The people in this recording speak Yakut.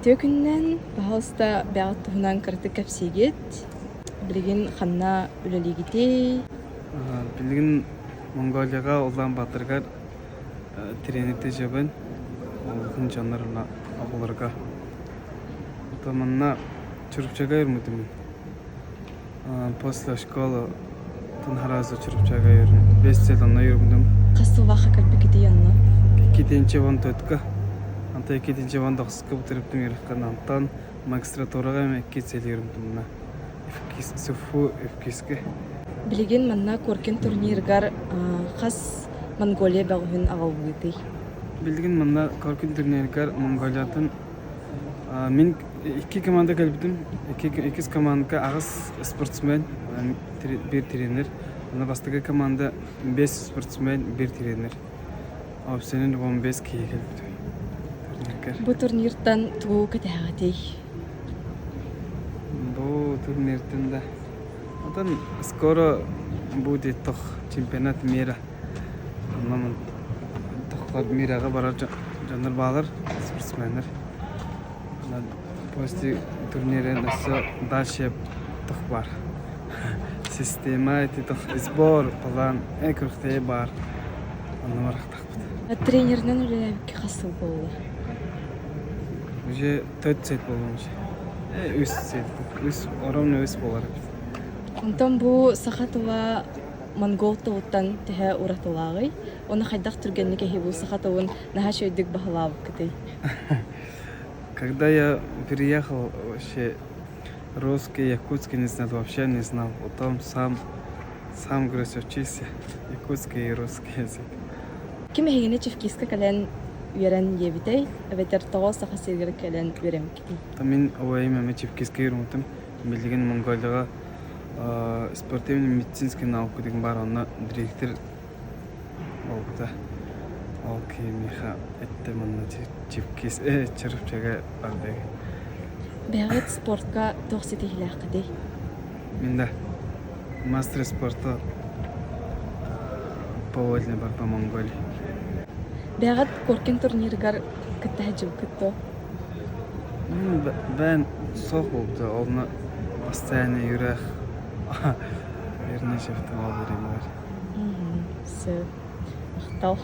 Үтүө күнүнэн, пожалуйста, бэйэҕит туһунан кыратык кэпсиигит. Билигин ханна үлэлиигитий? Билигин Монголияҕа Улаан-Баатарыгар тренердии дьабын улахан дьоннор оҕолорго. Ото манна Чурапчыга үөрмүтүм. После школы сразу Чурапчыга үөрүм. Бес сыл онно үөрмүтүм. Хас сыллаахха кэлбиккитий онно? Иккитинчи он төрткө. Онтон иккитинчи он тохсуска бүтүрүптүм үөрэххэ. Онтон магистратураҕа эми икки сыл үөрмүтүм мына. СФУ ФКИС-ке. Билигин манна Коркин турнирыгар хас Монголия бөҕөһүн аҕалбытый? Билигин манна Коркин турнирыгар Монголиятын мин икки команда кэлбитим. Иккис командка аҕыс спортсмен, биир тренер. Аны бастакы команда бес спортсмен, биир тренер. Опсенин 15 киһи кэлбит турниргар. Бу турниртан тугу кэтэһэҕитий? Бу турниртан да Оттон скоро будет тох чемпионат мира. Онон тохтор мираҕа барар дьоннор баалар, спортсменнар. После турнира өссө дальше тох бар. Система ити тох сбор план күрэхтэһии баар. Онно барахтахпыт. Тренеринэн үлэлээбиккэ хас сыл буолла? Уже төрт сет буолуом уже. Үс сет. Үс ровно үс буолар эбит. Онтон бу саха тыла монгол тылыттан төһө уратылааҕый? Уонна хайдах түргэнник эһи бу саха тылын наһаа үчүгэйдик баһылаабыккытый? Когда я переехал, вообще русский, якутский не знал, вообще не знал. Потом сам, сам, говорю, учился якутский и русский язык. Ким эһигини Чевкиска кэлэн үөрэн диэбитэй, эбэтэр тоҕо Саха сиригэр кэлэн үөрэммиккитий? Мин убайым эмэ Чевкиска үөрэммитим. Билигин Монголияҕа спортивный медицинский наука деген баар, онно дириэктэр буолбута. Ол киһи миэхэ эттэ манна Чевкис, Чурапчыга бар диэн. Бэйэҕит спортка туох ситиһиилээххитий? Мин да мастер спорта по вольной борьбе Монголии. Бэйэҕит Коркин турнирыгар кытта сылдьыбыккыт дуо? Бэйэм суох буолбута, онно постоянно үөрэх үөрэнэ сылдьыбытым ол бириэмэлэр. Сөп. Махтал.